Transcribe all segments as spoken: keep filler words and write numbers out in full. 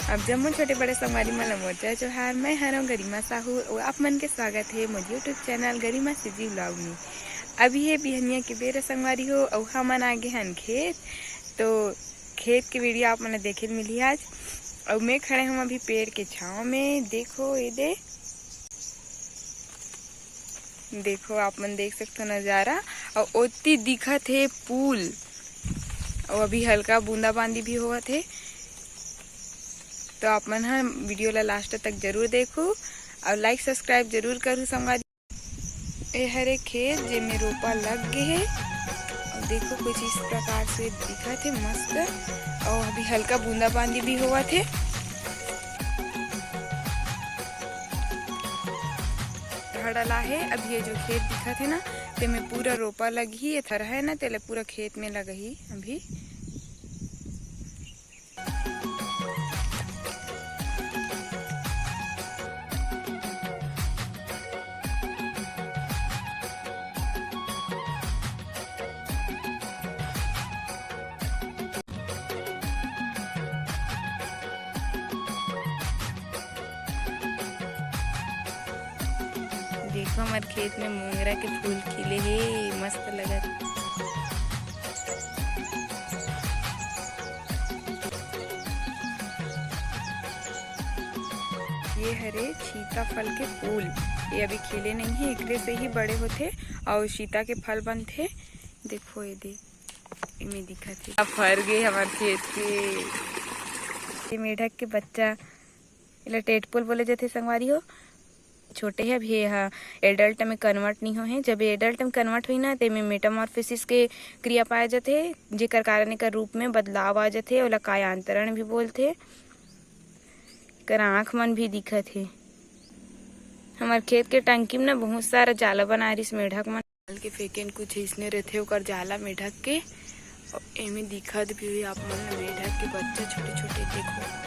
अब जम्मो छोटे बड़े संगवारी मन ल मोर जय जोहार। मैं हरव गरिमा साहू अउ आप मन के स्वागत हे मोर YouTube चैनल गरिमा सीजी व्लॉग में। अभी ये बिहनिया के बेरा संगवारी हो, अउ हमन आ गे हन खेत। तो खेत के वीडियो आप मन ल देखे ल मिलही आज। अउ मैं खड़े हूँ अभी पेड़ के छाँव में। देखो ये दे, देखो आप मन देख सकथो नज़ारा। अउ ओती दिखत हे पुल, अउ अभी हल्का बूंदाबांदी भी होवत हे। तो आप मन ह वीडियो ला लास्ट तक जरूर देखू अउ लाइक सब्सक्राइब जरूर करू संगवारी। ए हरे खेत जेमे रोपा लग गे हे। अउ देखो कुछ इस प्रकार से दिखत हे मस्त। अउ अभी हल्का बूंदाबांदी भी होवत हे। हड़ला हे। अब ये जो खेत दिखत हे ना, तेमे पूरा रोपा लगही। ये थरहा हे ना, तेला पूरा खेत में लगही अभी। देखो, हमर खेत में मोंगरा के फूल खिले हे, मस्त लगत। ये हरे सीता फल के फूल, ये अभी खिले नहीं है, एकरे से ही बड़े होथे अउ सीता के फल बनथे। देखो ये दे, एमे दिखत हे, फर गे हमर खेत के। ये मेढक के बच्चा, एला टेटपोल बोले जाथे संगवारी हो। छोटे हे, अभी ये ह एडल्ट में कन्वर्ट नहीं होहे। जब ये एडल्ट में कन्वर्ट होही ना, तेमे मेटामॉर्फोसिस के क्रिया पाए जाथे, जेकर कारण एकर रूप में बदलाव आ जाथे, ओला कायांतरण भी बोलथे। एकर आँख मन भी दिखत हे। हमर खेत के टंकी में ना बहुत सारा जाला बनाए रिहिस मेढक मन। डाल के फेंकेन कुछ अइसने रहिथे ओकर जाला मेढक के। अउ एमे दिखत भी होही आप मन ल मेढक के बच्चा छोटे-छोटे देखो।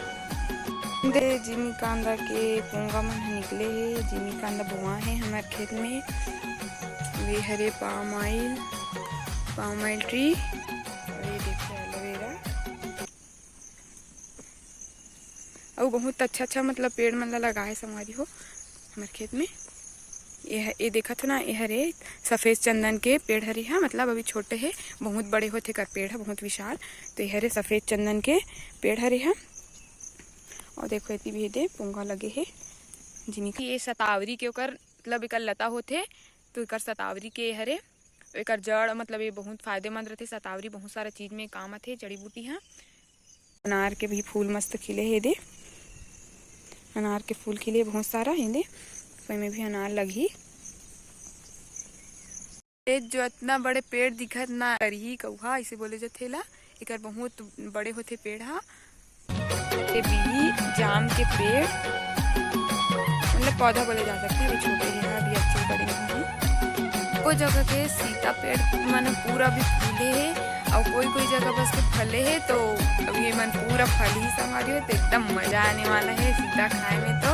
दे जिमी कांदा के पोंगा मन ह निकले हे, जिमी कांदा बोआ हे हमर खेत में। वे हरे palm oil, palm oil tree. अउ ये देखो एलोवेरा। अउ बहुत अच्छा-अच्छा मतलब पेड़ मन ला लगाए हे संगवारी हो हमर खेत में। ये ह-, ये देखत हो ना, ये हरे सफेद चंदन के पेड़ हरे हा, मतलब अभी छोटे हे, बहुत बड़े होथे एकर पेड़ ह, बहुत विशाल। तो ये हरे सफेद चंदन के पेड़ हरे हा। अउ देखो एती भी दे पोंगा लगे हे, जिमी ये शतावरी के ओकर मतलब एकर लता होथे, तो एकर शतावरी के हरे, एकर जड़ मतलब ये बहुत फायदेमंद रथे। शतावरी बहुत सारा चीज में काम आथे, जड़ी बूटी ह। अनार के भी फूल मस्त खिले हे दे, अनार के फूल खिले बहुत सारा हे दे, ओमे भी अनार लगही। ये जो इतना बड़े पेड़ दिखत ना, करही कौहा इसे बोले जाथे ला, एकर बहुत बड़े होथे पेड़ हा। ये बिही जाम के पेड़, मतलब पौधा बोले जा सकथे, अभी छोटे हे, अभी अच्छे बड़े नहीं हे। कोई जगह के सीता पेड़ मन पूरा भी फूले हे, अउ कोई कोई जगह बस के फले हे। तो अभी ये मन पूरा फलही संगवारी हो, तो एकदम मजा आने वाला हे सीता खाए में। तो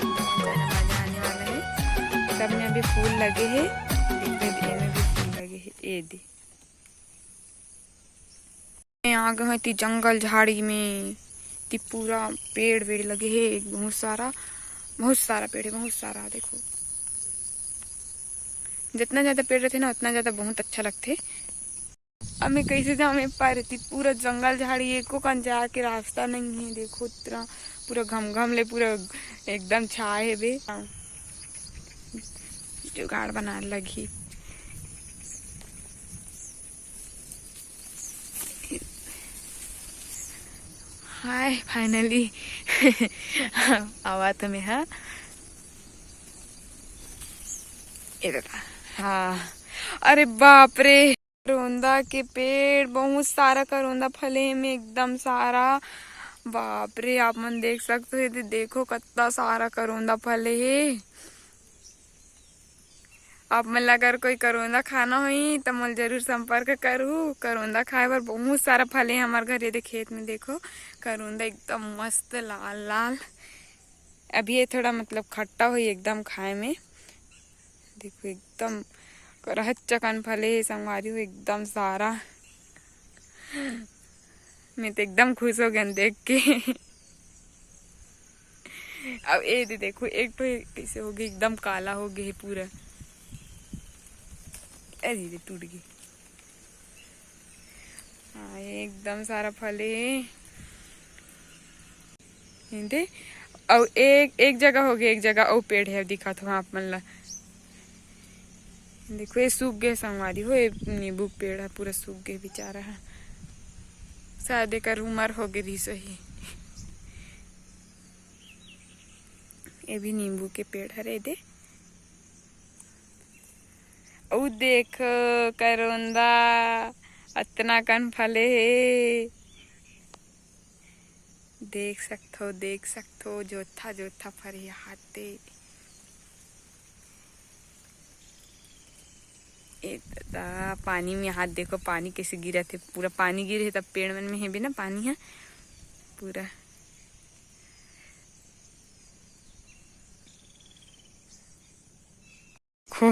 बहुत ज्यादा मजा आने वाला हे। सब में अभी फूल लगे हे, देखो एमे भी फूल लगे हे, ये दे। मैं आ गए हंव एती जंगल झाड़ी में, ती पूरा पेड़ वेड़ लगे हे, बहुत सारा, बहुत सारा पेड़ हे, बहुत सारा। देखो, जितना ज्यादा पेड़ रहथे ना, उतना ज्यादा बहुत अच्छा लगथे। अब मैं कैसे जाऊँ, मैं पार एती पूरा जंगल झाड़ी, एको कन जाए के रास्ता नहीं है। देखो, इतना पूरा घमघम ले पूरा एकदम छाए हे बे। जुगाड़ बना लगही। हाय, finally। आवा तो मैं, हाँ। ए दादा, हाँ। अरे बाप रे, करोंदा के पेड़, बहुत सारा करोंदा फले हे में, एकदम सारा। बाप रे, आप मन देख सकते हो, ये देखो, कितना सारा करोंदा फले हे। आप मन ला अगर कोई करोंदा खाना होही, त मोला जरूर संपर्क करहू। करोंदा खाए बर बहुत सारा फले हे हमर घर। ये दे खेत में देखो, करोंदा एकदम मस्त लाल लाल। अभी ये थोड़ा मतलब खट्टा होही एकदम खाए में। देखो एकदम करहच चकन फले हे संगवारी हो, एकदम सारा। मैं तो एकदम खुश हो गेन देख के। अब ए दे देखो, एक ठो कइसे हो गे, एकदम काला हो गे हे पूरा। अरे रे, टूट गे। हाँ, एकदम सारा फले हे। दे, अउ एक, एक जगह हो गे, एक जगह अउ पेड़ हे, दिखात हो आप मन ला। देखो, ये सूख गे संगवारी हो, ये नींबू के पेड़ ह पूरा सूख गे बेचारा ह। शायद एकर उमर हो गे रहिस होही। ये भी नींबू के पेड़ हरे दे। अउ देख करोंदा, अतना कन फले हे। देख सकथो, देख सकथो, जोथा जोथा फरियाथे। ए ददा, पानी में हाथ देखो, पानी कइसे गिरत हे, पूरा पानी गिरे हे, तब पेड़ मन में हेबे ना पानी ह पूरा। खो,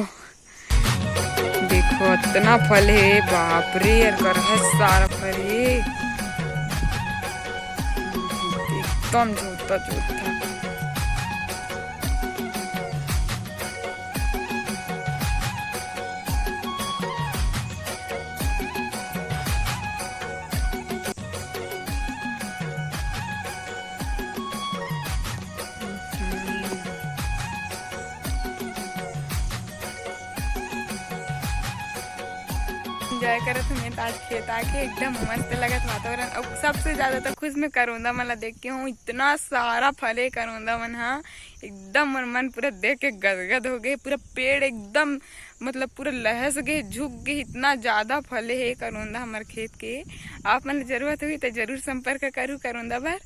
देखो, अतना फल हे, बाप रे, यार, करहस सारा फल हे, एकदम जोता जोता। एंजॉय करत हूँ मैं तो आज खेत आके, एकदम मस्त लगत वातावरण। अउ सबसे ज्यादा तो खुश मैं करोंदा मन ला देख के हूँ, इतना सारा फले करोंदा मन हा, एकदम मोर मन पूरा देख के गदगद हो गए। पूरा पेड़ एकदम, मतलब, पूरा लहस गए, झुक गए, इतना ज्यादा फले हे करोंदा हमर खेत के। आप मन ला जरूरत होही तो जरूर संपर्क करू करोंदा बर।